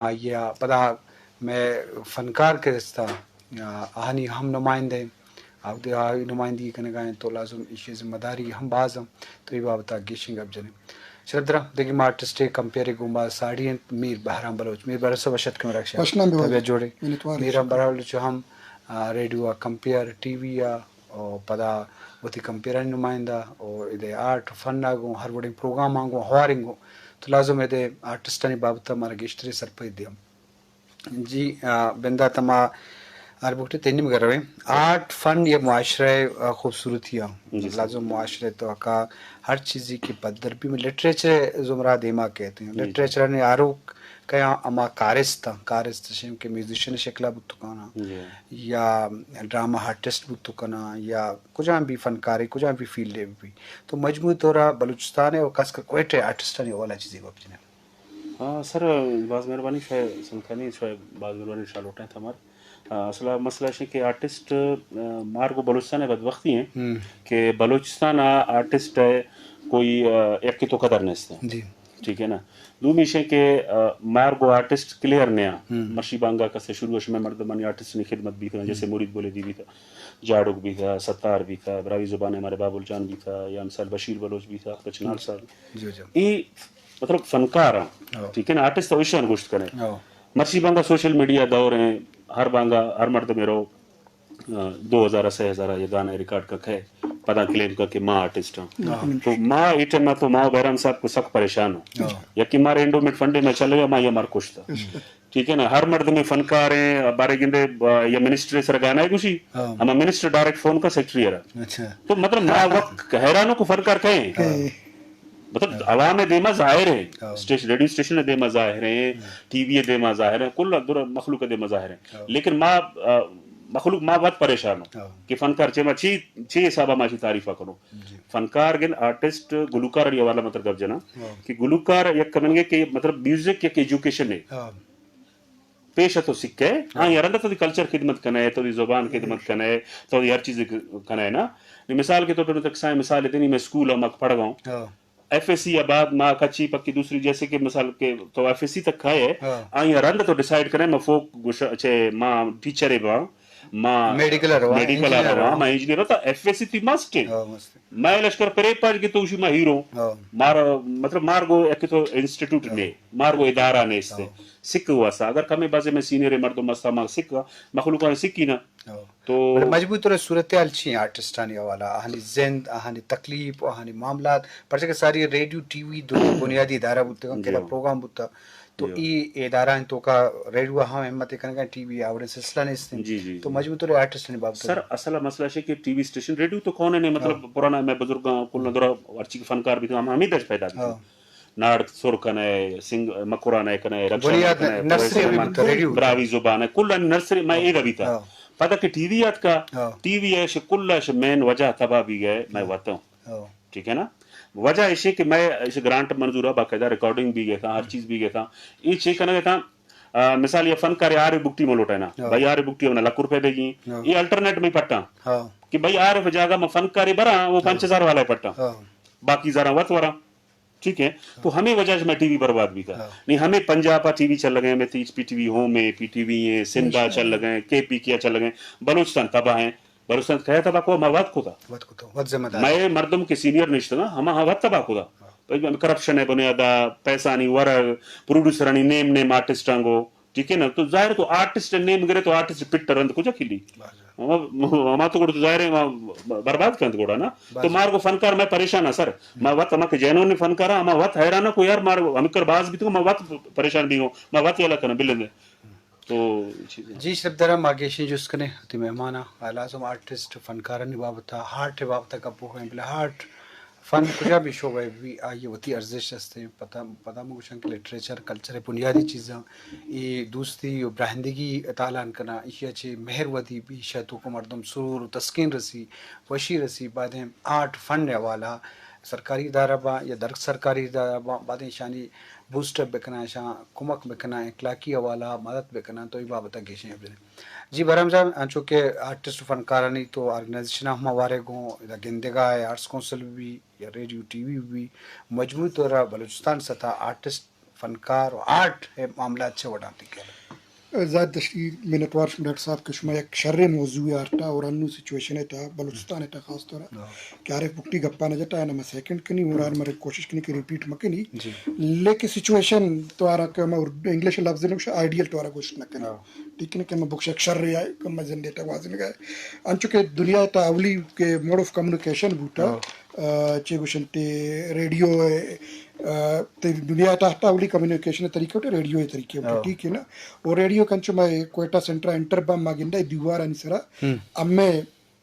آئی ءَ پدا مئے فنکار کہ است آ، آہانی ہم نمائندہ ایں، آ وتی آ نمائندگی کنگا ایں، تو لازم ایشی ذمہ داری ہم باز ایں، تو اے بابت ءَ گیشیں گپ جنیں۔ شرپ دراں دگہ ما آرٹسٹ ءِ کمپیئر ءَ گوں باز ساڑی انت، میر بہرام بلوچ۔ میر بہرام صاحب، وش اتک مئے رکشا۔ وش نام بہ طبیعت وجہ۔ جوڑے؟ منتوار۔ میر بہرام بلوچ ہم، آ، ریڈیو ءَ کمپیئر، ٹی وی ءَ، او پدا وتی کمپیئرانی نمائندہ، او ادے آرٹ فن ءَ گوں ہر وڑیں پروگراماں گوں ہواریں گوں، تو لازم ادے آرٹسٹانی بابت ءَ مارا گیشتریں سرپدی دیاں۔ جی، آ، بندات ءَ ما ہر بگٹے تئی نیمگ ءَ رویں۔ آرٹ فن یا معاشرہ ءِ، آ، خوبصورتی ءَ۔ جی سر۔ لازم معاشرہ ءِ توکا ہر چیزے کہ پدر بی، لٹریچر ءِ زمرہ ءَ دیما کیت۔ جی۔ لٹریچر ءِ آروک کیا ہما کارست، کارست شیم کہ میوزیشن ءِ شکل ءَ بوت کناں، جی۔ یا ڈرامہ آرٹسٹ بوت کناں، یا کجام بھی فنکارے، کجام بھی فیلڈ ءَ بھی۔ تو مجموعی طور ءَ بلوچستان ءِ و خاص کر کوئٹہ ءِ آرٹسٹانی حوالہ ءَ چیزے گپ جنیں۔ ہاں سر، باز مہربانی، شوئے سنگتانی، شوئے باز مہربانی، شالوٹیں تمر۔ آ، اصل ءَ مسئلہ اش کہ آرٹسٹ، آ، مارگو بلوچستان ءِ بدبختی ایں، ہم۔ کہ بلوچستان ءَ آرٹسٹ ءِ کوئی، آ، یکے تو قدر نیست۔ جی۔ ٹھیک ہے نا؟ دومی اش کہ، آ، مارگو آرٹسٹ کلیئر نیا۔ ہم۔ مرشی بانگا کسے شروع اش میں مردمانی آرٹسٹ نی خدمت بیتا، جیسے ہم۔ مرید بلیدی بیتا، جاڑوک بیتا، ستار بیتا، براہوئی زبان ءِ ہمارے بابل جان بیتا، یا مثال بشیر بلوچ بیتا، کچنال صاحب۔ جی، جی۔ اے مطلب فنکار ہاں۔ ہاں۔ ٹھیک ہے نا؟ آرٹسٹ تو ایشان گوشت کنے۔ ہاں۔ مرشی بانگا سوشل میڈیا دور ایں، ہر بانگا ہر مردم رو، آ، دو ہزار، سے ہزار یہ گانا ریکارڈ کا کھے، پدا کلیم کا کہ ما آرٹسٹ ہاں۔ ہاں۔ تو ما اے ٹائم تو ما بہرام صاحب کو سک پریشان ہوں۔ ہاں۔ یکی مارے انڈومنٹ فنڈے میں چلے گا، ما یہ مار کشتا۔ ٹھیک ہے نا؟ ہر مردم فنکار ایں، بارے گندے، آ، یہ منسٹر سر گانا ہے گوشی، ہاں۔ ہما منسٹر ڈائریکٹ فون کا سیکرٹری ہے۔ اچھا۔ تو مطلب ما وقت حیرانوں کو فنکار کہیں۔ ہاں۔ مطلب، ہاں۔ عوام دیما ظاہر ایں، ہاں۔ اسٹیش-، ریڈیو اسٹیشن دیما ظاہر ایں، ہاں۔ ٹی وی دیما ظاہر ایں، کل در مخلوق دیما ظاہر ایں۔ ہاں۔ لیکن ما، آ، مخلوق ما وت پریشان ہوں، ہاں۔ کہ فنکار چے ما چی، چی حسابا ما چی تعریف کنوں۔ جی۔ فنکار گن آرٹسٹ، گلوکار انی حوالہ مطلب گپ جنا، ہاں۔ کہ گلوکار یک کمنگے کہ مطلب میوزک یک ایجوکیشن ہے۔ ہاں۔ پیش تو سکے، ہاں۔ ہاں، یا رندا تو دی کلچر خدمت کنے، تو دی زبان خدمت کنے، تو دی ہر چیز کنے نا۔ نی مثال کے طور پر میں تک سائیں مثال دیتے نہیں، میں اسکول ہم پڑھ گا ہوں۔ ہاں۔ ایف ایس سی یا بعد ما کچی پکی دوسری، جیسے کہ مثال کے تو ایف ایس سی تک کھائے، ہاں۔ آئی رند تو ڈیسائیڈ کرے، ما فوک گوشا، چے ما ٹیچر با، ما میڈیکل روا، میڈیکل انجینئر روا، روا۔ ما انجینئر روا، تو ایف ایس سی تی مسٹ ہے۔ ہاں، مسٹ ہے۔ ما لشکر پرے پاج کے تو اسی ما ہیرو۔ ہاں۔ مار، مطلب مار گو ایک تو انسٹیٹیوٹ ہاں۔ نے، مار گو ادارہ نے استے۔ ہاں۔ سکھ ہوا سا، اگر کمے بازے میں سینئر مردم مستا ما سکھ، مخلوق نے سکھی نا۔ ہاں۔ تو بلے مجبوری طور صورتحال چی ہیں آرٹسٹانی حوالہ، آہانی زند، آہانی تکلیف، آہانی معاملات، پرچہ کہ ساری ریڈیو، ٹی وی، دو بنیادی ادارہ بوتے ہیں، جی۔ کلا پروگرام بوتا، تو جی۔ ای ادارہ ہیں تو کا ریڈیو ہم ہمت کنگا، ٹی وی آوڑے سلسلہ نہیں استیں۔ جی، جی، تو جی۔ مجبوری طور آرٹسٹانی بابت سر، اصل مسئلہ ہے کہ ٹی وی اسٹیشن، ریڈیو تو کون ہے نہیں، مطلب ہاں۔ پرانا میں بزرگاں، کل ہاں۔ درا ہر چیز فنکار بھی تو ہم، ہمیں دش پیدا بھی ہاں۔ ناڑ سر کنے، سنگ مکران ء کنے، رکشن بنیاد کنے، نرسری فویسن بھی مان، بوتا، ریڈیو۔ براہوئی زبان ء، کل نرسری میں ہاں۔ اے دبیتا۔ ہاں۔ پدا کہ ٹی وی آتکا، ہاں۔ ٹی وی ء اش کل اش مین وجہ تباہ بیگئے، میں ہاں۔ وتوں۔ ہاں۔ ٹھیک ہے نا؟ وجہ ایشی کہ میں اش گرانٹ منظور ہے، باقاعدہ ریکارڈنگ بیگئے تھا، ہر چیز بیگئے تھا۔ اے چے کنگئے تھا، آ، مثال یہ فنکار آر بگٹی ملوٹا ہے نا، ہاں۔ بھائی آر بگٹی ہونا لکھ روپے بیگی، ہاں۔ یہ الٹرنیٹ میں پٹا۔ ہاں۔ کہ بھائی آر جاگہ میں فنکار برا، وہ ہاں۔ پانچ ہزار والا پٹا۔ ہاں۔ باقی زارا وت ورا۔ ٹھیک ہے؟ تو ہمیں وجہ سے میں ٹی وی برباد بھی تھا۔ ہاں۔ نہیں، ہمیں پنجاب آ ٹی وی چل لگے ہیں، میں تیج پی ٹی وی ہوم ہے، پی ٹی وی ہیں، سندھ آ چل لگے ہیں، کے پی کے آ چل لگے ہیں، بلوچستان تباہ ہیں۔ بلوچستان کہیا تباہ کو؟ ہما وت کو تھا۔ وت کو تھا، وت ذمہ دار۔ میں مردم کے سینئر نشتگا، ہما ہاں وت تباہ کو تھا۔ ہاں۔ کرپشن ہے بنیادا، پیسہ نہیں ورگ، پروڈیوسر نہیں نیم نیم آرٹسٹاں کو۔ ٹھیک ہے نا؟ تو ظاہر تو آرٹسٹ نیم گرے تو آرٹسٹ پٹ رند کجا کھلی؟ بس۔ ہما، ہما تو گڑا تو ظاہر ہے، ہما برباد کنت گڑا نا۔ بس۔ تو مار کو فنکار میں پریشان ہاں سر۔ ما وت ہما کہ جینون فنکار ہاں، ہما وت حیران ہاں کو یار مار ہمیں کر باز بھی تو ما وت پریشان بھی ہوں۔ ما وت یلا کنا بلندے۔ تو چیز ہے۔ جی، شرپ دراں ما گیشیں جست کنے، وتی مہمان ہاں، لازم آرٹسٹ، فنکارانی بابت، آرٹ بابت گپ بکنیں، بلے آرٹ فن کجا بھی شعبہ بھی آئی وتی ارزش ہستے۔ پدا، پدا ما گوشاں کہ لٹریچر، کلچر بنیادی چیزاں، اے دوستی و براہندگی تالان کنا، ایشی چے مہر ودی بھی، ایشی تو کو مردم سرور و تسکین رسی، وشی رسی۔ بعدیں آرٹ فن حوالہ سرکاری ادارہ با یا درک سرکاری ادارہ با، بعدیں ایشانی بوسٹ اپ بکناں، ایشاں کمک بکناں، اخلاقی حوالہ مدد بکناں، تو اے بابت گیشیں بزنیں۔ جی بہرام صاحب، انچو کہ آرٹسٹ و فنکارانی تو آرگنائزیشن ہم ہوارے گوں، ادا گندگا ہے، آرٹس کونسل بھی، یا ریڈیو ٹی وی بھی، مجموعی طور پر بلوچستان سطح آرٹسٹ فنکار و آرٹ ءِ معاملات چہ وڑاں تئی خیال ءَ؟ زاہد دشتی، منتوار شما ڈاکٹر صاحب کہ شما یک شریں موضوع ءِ آرتا اور انو سچویشن ءِ تہا، بلوچستان ءِ تہا خاص طور ءَ، ہاں۔ کہ عارف بگٹی گپا نہ جتا، آیانا ما سیکنڈ کنی اور آیانا ما کوشش کنی کہ ریپیٹ مکنی۔ جی۔ لیکن سچویشن تو آرا کہ ما انگلش لفظ نہ گوشاں، آئیڈیل تو آرا گوشت نہ کنی۔ ہاں۔ ٹھیک ہے نا، کہ ما بگش یک شرے آئے کہ ما زندے تا گوازنگا۔ انچو کہ دنیا تا اولی کہ موڈ آف کمیونیکیشن بوتا، ہاں۔ آ، چے گوشنتے ریڈیو ءِ، آ، تے دنیا ءِ تہا اولی کمیونیکیشن ءِ طریقہ وتی ریڈیو ءِ طریقے وتی، ہاں۔ ٹھیک ہے نا؟ اور ریڈیو کنچو ما کوئٹہ سینٹر ءَ انٹر بم ما گندہ دیوارانی سرا، ہم۔ ہمیں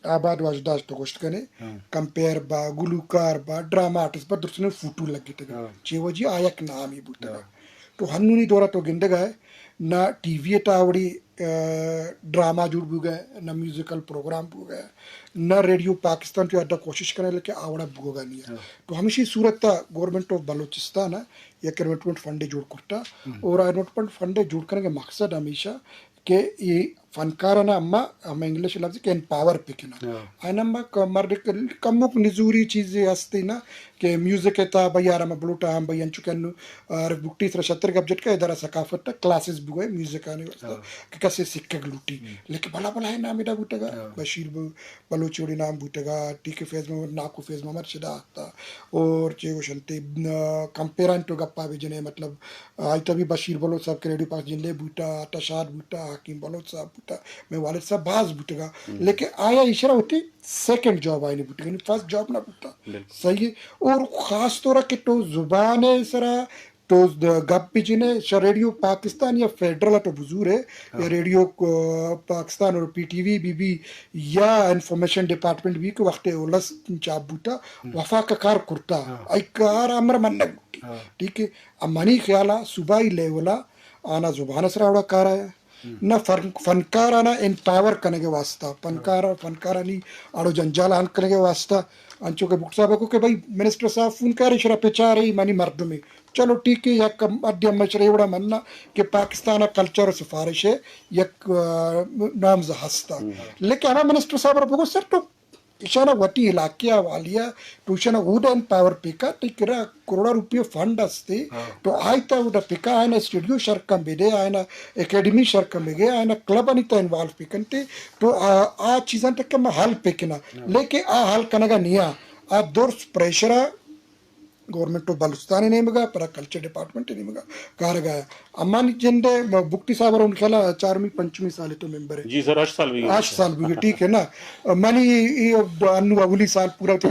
آباد واجداز تو گوشت کنے، ہم۔ کمپیئر با، گلوکار با، ڈرامہ آرٹسٹ با، درستیں فوٹو لگتگا۔ ہاں۔ چے وجہ آ یک نامی بوتگا۔ ہاں۔ تو ہنونی دورہ تو گندگا ہے، نہ ٹی وی ءِ تہا وڑی، آ، ڈرامہ جوڑ بوگا، نہ میوزیکل پروگرام بوگا، نہ ریڈیو پاکستان تو ادا کوشش کرے لیکن آ وڑا بوگا نہیں ہے۔ ہاں۔ تو ہمیشی صورت تا گورنمنٹ آف بلوچستان ہے، یک انویسٹمنٹ فنڈ جوڑ کرتا، ہم۔ اور انویسٹمنٹ فنڈ جوڑ کرنے کا مقصد ہمیشہ کہ یہ فنکارانہ اما، ہم انگلش لفظ کہ امپاور پکنن۔ ہاں۔ آیانا ما ک-، مرد ک-، کمک نزوری چیزے ہستے نا کہ میوزک ءِ تہا بھئی آرا ما بلوٹا ہم بھئی انچو کہ انو عارف بگٹی سرا شتر گپ جت کہ ادارہ ثقافت تا کلاسز بوئے میوزک آنے واسطہ، ہاں۔ کہ کسے سکگ لوٹی۔ ہم۔ لیکن بلا بلا ہے نام ادا بوتگا، ہاں۔ بشیر ب-، بلوچ وڑی نام بوتگا، ٹی کے فیض محمد، ناکو فیض محمد شدا آتا۔ اور چے گوشنتے، آ، کمپیران تو گپا بجنے، مطلب، آئی تبی بشیر بلوچ صاحب کہ ریڈیو پاک جندے بوتا، عطا شاد بوتا، حکیم بلوچ صاحب بوتا، میں والد صاحب باز بوتگا۔ ہم۔ لیکن آیا ایشرا ہوتی سیکنڈ جاب آئینی بوتگا، یعنی فرسٹ جاب نہ بوتا۔ بالکل۔ صحیح ہے۔ اور خاص طور کہ تو زبان ہے سرا، تو د-، گپ بجنے، شا ریڈیو پاکستان یا فیڈرل تو بزور ہے، ہاں۔ یا ریڈیو کو-، پاکستان اور پی ٹی وی بی بی یا انفارمیشن ڈپارٹمنٹ بی کہ وقت اولس چاپ بوتا، ہم۔ وفاق کار کرتا۔ ہاں۔ ای کار امر من نہ بوتی۔ ہاں۔ ٹھیک ہے۔ اب منی خیالا صوبائی لیولا آنا زبان سرا اوڑا کار آیا۔ ہم۔ نہ فن-، فنکار آنا امپاور کنگے واسطہ، فنکار، ہاں۔ فنکارانی آڑو جنجال حل کنگے واسطہ، انچو کہ بگٹی صاحب کو کہ بھئی منسٹر صاحب فون کاری شرا پچاری منی مردمی۔ چلو ٹھیک ہے، یک ادی ہم شرے وڑا مننا کہ پاکستان کلچر سفارش ہے، یک، آ، نامز ہستا۔ ہم۔ لیکن ہما منسٹر صاحب را بگو سر تو ایشانا وتی علاقے ء والی ء تو ایشانا اود ء امپاور پیکا، تئی کرا کروڑا روپیہ فنڈ استے، ہاں۔ تو آئی تا اودا پیکا آئینا اسٹوڈیو شرکن بدے، آئینا اکیڈمی شرکن بگے، آئینا کلب آنی تا انوالو پیکنتے، تو آ، آ چیزاں تک ما حل پیکنا۔ ہاں۔ لیکن آ حل کنگا نیا، آ درست پریشرا گورنمنٹ آف بلوچستان ء نیمگا، پدا کلچر ڈپارٹمنٹ ء نیمگا کارگا۔ امانی جند ء بگٹی صاحب ء را من خیال ء چارمی پنچمی سال ء تو ممبر ہے۔ جی سر، ہشت سال بھی۔ ہشت سال بھی، ٹھیک ہے نا۔ منی یہ انو اولی سال پورا تھا۔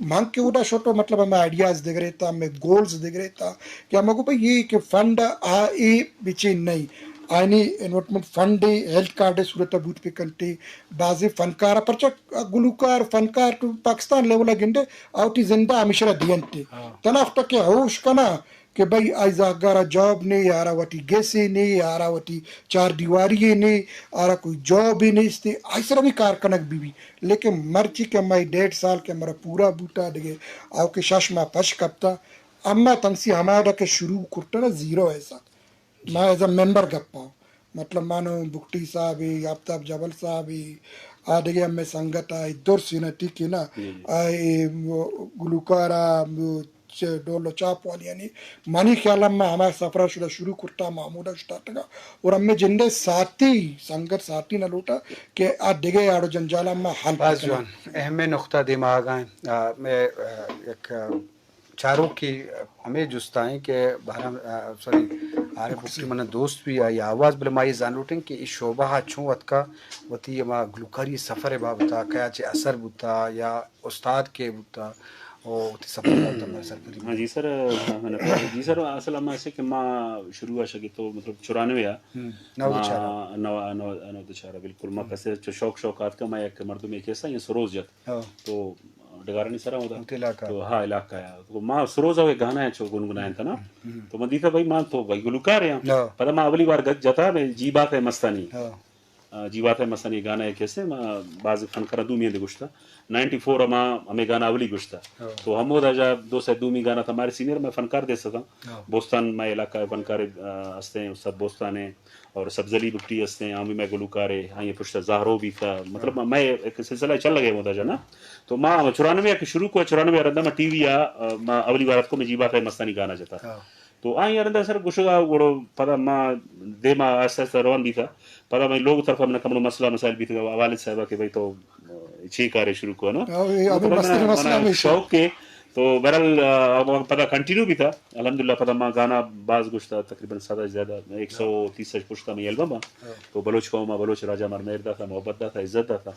من کہ اودا شو تو مطلب ہمیں آئیڈیاز دگرے تا، ہمیں گولز دگرے تا کہ ہم کو بھئی یہ کہ فنڈ آ اے بچے نہیں، آئینی انویسٹمنٹ فنڈ ہیلتھ کارڈ صورت بوت پہ کنتے، بعض فنکار پرچہ گلوکار، فنکار تو پاکستان لیول ء گندے، آ وتی زند ء ہمیشہ را دینت۔ ہاں۔ تنا وقت کہ ہوش کنا کہ بھئی آئی زاگارا جاب نے، آرا وتی گیسے نے، آرا وتی چار دیواری نے، آرا کوئی جاب نیست، آئی سرا بھی کار کنگ بی بی۔ لیکن مرچی کہ ہمائی ڈیڑھ سال کہ ہمارا پورا بوتا دگے، آو کہ شش ماہ پش کپتا، اما تنگسی ہمادا کہ شروع کرتا نا زیرو ایسا۔ ما ایز اے ممبر گپاں۔ مطلب مانو بگٹی صاحب ء، آفتاب جبل صاحب ء، آ دگہ ہمے سنگت ء، درس نا ٹھیک ہے نا۔ جی، جی۔ آ، اے، گلوکار ء، چ-، ڈول و چاپ والی یعنی منی خیال ء ما ہما سفر ء شدا شروع کرتا، محمود ء شتاتگا اور ہمے جندے ساتھی، سنگت ساتھی نہ لوٹا کہ آ دگہ آڑ و جنجال ء ما حل باز بکناں۔ جوان، اہم نقطہ دیما آگا ہیں۔ آ، میں، آ، یک، آ، چاروکی ہمے جست آئیں کہ بہرحال، آ، سوری، عارف بگٹی منا دوست بھی آئی آواز، بلے ما یہ زان لوٹیں کہ اس شعبہ ہا چون وتکا وتی ہما گلوکاری سفر بابتا کیا چہ اثر بوتا یا استاد کے بوتا او وتی سفر بابتا منا سرپدی۔ ہاں جی سر، ہاں، ہاں، جی سر، اصل ہم ایسے کہ ما شروع آ شگے تو مطلب چورانوے آ، ہم، نود چار آ۔ ما نو-، نو-، نود چار آ، بالکل۔ ما ہم۔ کسے چو شوق شوق آتکا ما یک مردم ایک ایسا یا سروز جت۔ ہاں۔ تو ڈگارانی سرا اودا۔ وتی علاقہ۔ تو ہاں، علاقہ آ۔ تو ما سروز ء گانا چو گنگنائینت نا۔ ہم۔ تو من دیتا بھئی ما تو بھئی گلوکار ہیں۔ ہاں۔ پدا ما اولی بار گت جتا میں جی بات ہے مستانی۔ ہاں۔ آ، جی بات ہے مستانی گانا ہے کیسے ما بعض فنکارا دومی دے گوشتا۔ نائنٹی فور ما ہمیں گانا اولی گوشتا۔ ہاں۔ تو ہمودا جا دو سے دومی گانا تھا ہمارے سینئر میں فنکار دے ستا۔ ہاں۔ بوستان میں علاقہ ہے فنکار، آ، ہستے ہیں، استاد بوستان ہے۔ اور سبز علی بگٹی ہستے ہیں، ہم بھی میں گلوکار ہے، ہاں، یہ پشت زہرو بھی تھا۔ مطلب، ہاں۔ میں ایک سلسلہ چل لگے ہوتا جانا۔ تو ما چورانوے کہ شروع کو، چورانوے رندا ما ٹی وی آ، آ، ما اولی بار کو میں جی بات ہے مستانی گانا جتا۔ ہاں۔ تو آئی ء رندا سر گوشگا گڑو پدا ما دیما آہستہ آہستہ روان بیتا۔ پدا مئے لوگ طرفا من کمڑو مسئلہ مسائل بیتگا والد صاحبا کہ بھئی تو چی کارے شروع کو نا؟ او، اے تو ہمیں پدا مستر منا، مسئلہ منا ہمیشہ۔ شوق کے تو بہرحال، آ، پدا کنٹینیو بیتا۔ الحمدللہ پدا ما گانا باز گوشتا، تقریباً صد زیادہ، ایک سو تیس اش پشتا مئے البم آ۔ تو بلوچ قوم آ، بلوچ راجا مار مہر داتا، محبت داتا، عزت داتا۔